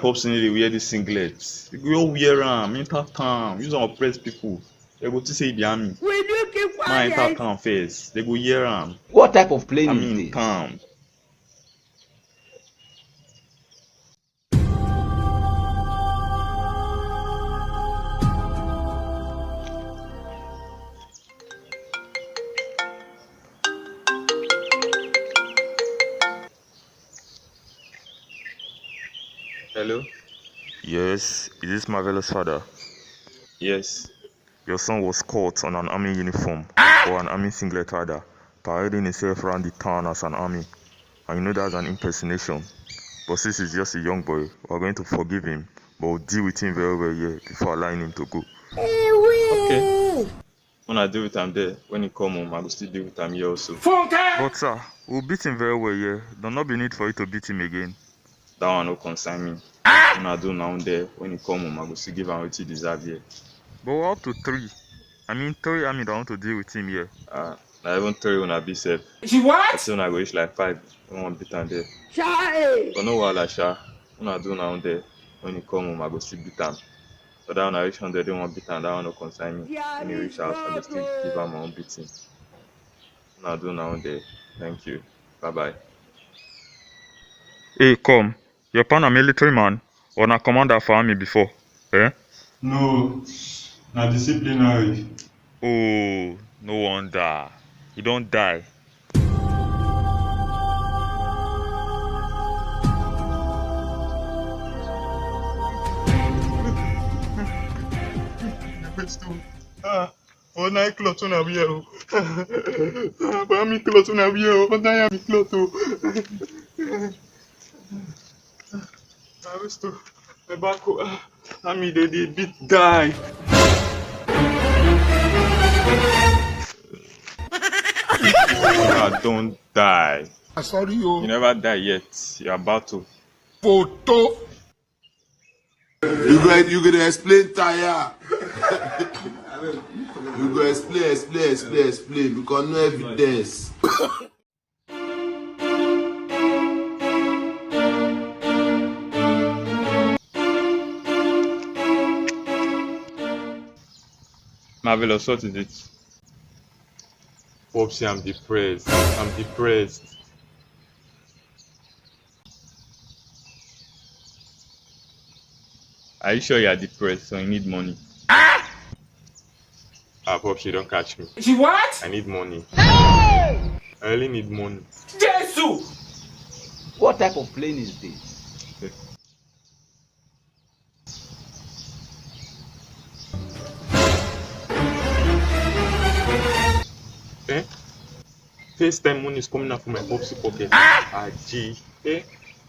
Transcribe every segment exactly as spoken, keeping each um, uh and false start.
Pops no dey wear this singlet. You go wear am, enter town, use am oppress people. They go think say you be army. Will you keep quiet? Man, enter town first. They go hear am. What type of plane army is this? Town. Hello? Yes, is this Marvelous father? Yes. Your son was caught on an army uniform or an army singlet rather, parading himself around the town as an army. And you know that's an impersonation. But since he's just a young boy, we're going to forgive him, but we'll deal with him very well here before allowing him to go. Okay. When I deal with him there, when he come home, I will still deal with him here also. Funke! But sir, we'll beat him very well here. There'll not be need for you to beat him again. That one no concern me. Una do una own there. When he come home, I go still give am wetin he deserve here. But we're up to three. I mean, three army that want to deal with him here. Ah, na even three una be sef. She what? I say una go reach like five. No one beat am there. Chai! But no wahala, sha. Una do una own there. When he come home, I go still beat am. But that one I reach hundred, they won't beat am. That one no concern me. When he reach house, I go still give am my own beating. Una do una own there. Thank you. Bye bye. Hey, come. Your pa na military man or na commander for army before? Eh? No, na disciplinary. Oh, no wonder. He don die. Ah. Or na cloth una wear o. Buy me cloth una wear o. Or na me cloth o. Aristo, my back o. Ah, na me dey dey beat die. I don die. I sorry o. You never die yet. You're about to. Photo. You go, you go dey explain tire. You go explain, explain, explain, explain because no evidence. Marvelous, what is it? Popsy, I'm depressed. I'm depressed. Are you sure you are depressed or you need money? Ah! Ah, Popsy, don't catch me. She what? I need money. Hey! I really need money. Jesus! What type of plane is this? Eh? First time money is coming out from my Popsy pocket. Ah! Aji. Eh?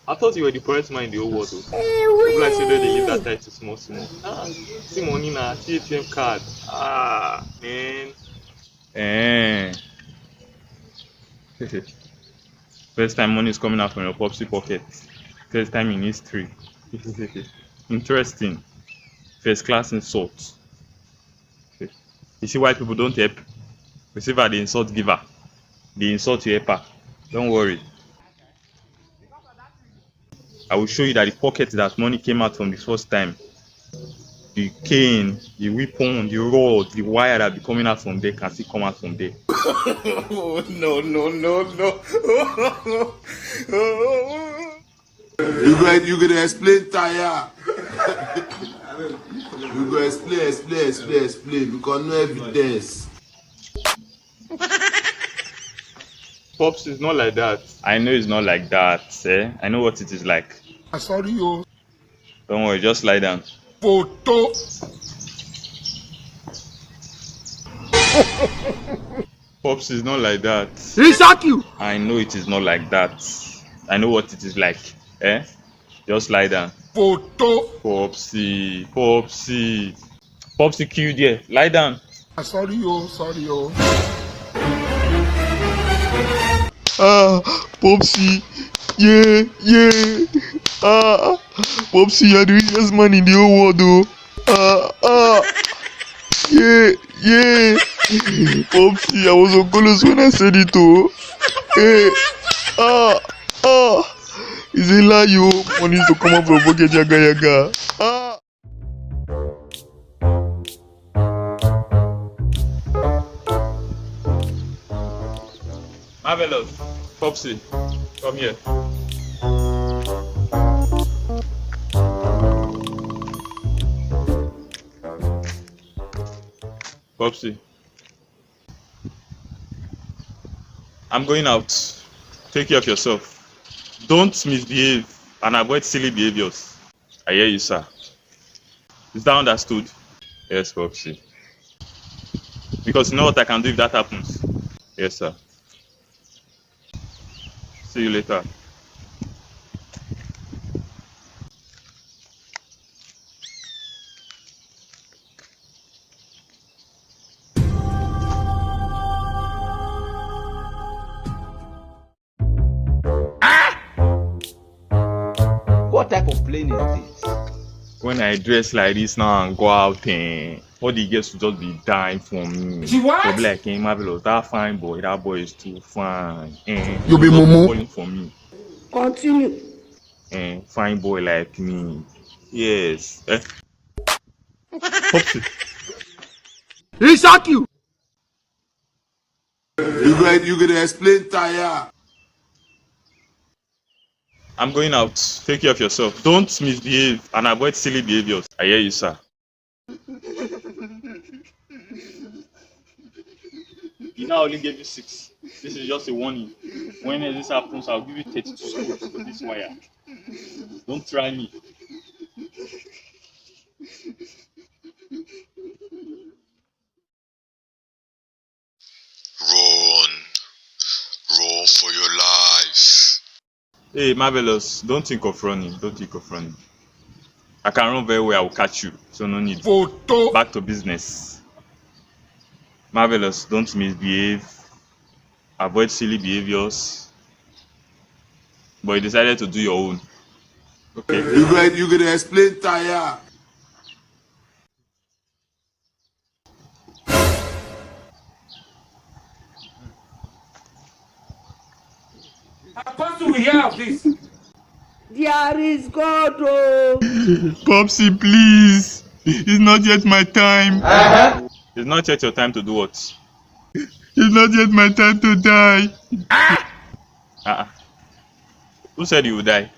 I thought you were the poorest man in the whole world. Oh. People like say they leave that title small small. Ah, see money now, see A T M card. Ah, man. Eh. First time money is coming out from your Popsy pocket. First time in history. Interesting. First class insult. You see why people don't help? Receiver dey insult giver. Dey insult your helper. Don't worry. I will show you that the pocket that money came out from the first time, the cane, the weapon, the rod, the wire that be coming out from there can still come out from there. No, no, no, no. You go, you go dey explain tire. You go explain, explain, explain, explain because no evidence. Pops, it's not like that. I know it's not like that. Eh? I know what it is like. I sorry you. Don't worry, just lie down. Photo. Pops, it's not like that. He shock you. I know it is not like that. I know what it is like. Eh? Just lie down. Photo. Popsy, Popsy. Popsy, kill there. Lie down. Ah, sorry, oh, sorry, oh. Ah, Popsy. Yeah, yeah. Ah, Popsy, you're the richest man in the whole world, oh. Ah, ah. Yeah, yeah. Popsy, I was on Golos when I said it, oh. Hey, ah, ah. Is it lie you money to come up from pocket yaga yaga? Ah! Marvelous. Popsy, come here. Popsy. I'm going out. Take care of yourself. Don't misbehave and avoid silly behaviors. I hear you, sir. Is that understood? Yes, Popsy. Because you know what I can do if that happens. Yes, sir. See you later. What type of plane is this? When I dress like this now and go out, eh, all the girls will just be dying for me. She what? They'll be like, hey, Marvelous, that fine boy, that boy is too fine. Eh, You be just mumu. Falling for me. Continue. Eh, fine boy like me. Yes. Eh? Popsy. He shock you. You go, you go dey explain tire. I'm going out. Take care of yourself. Don't misbehave and avoid silly behaviors. I hear you, sir. You know, I only gave you six. This is just a warning. When this happens, I'll give you thirty-two strokes with this wire. Don't try me. Run. Run for your life. Hey, Marvelous, don't think of running. Don't think of running. I can run very well. I will catch you. So no need. Photo. Back to business. Marvelous, don't misbehave. Avoid silly behaviors. But you decided to do your own. Okay. You go, you go dey explain tire. Apostle, we hear of this. There is God, oh. Popsy, please. It's not yet my time. Uh-huh. It's not yet your time to do what? It's not yet my time to die. Uh-uh. Who said you will die?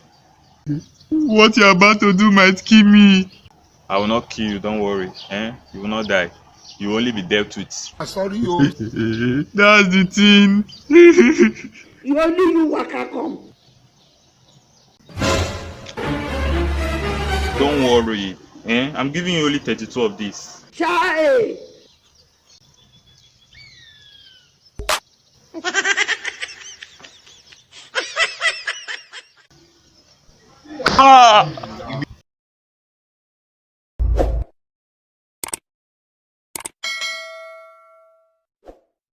What you're about to do might kill me. I will not kill you, don't worry. Eh? You will not die. You will only be dealt with. I sorry you. That's the thing. You only you waka come. Don't worry. Eh? I'm giving you only thirty-two of this. Chai. Ah!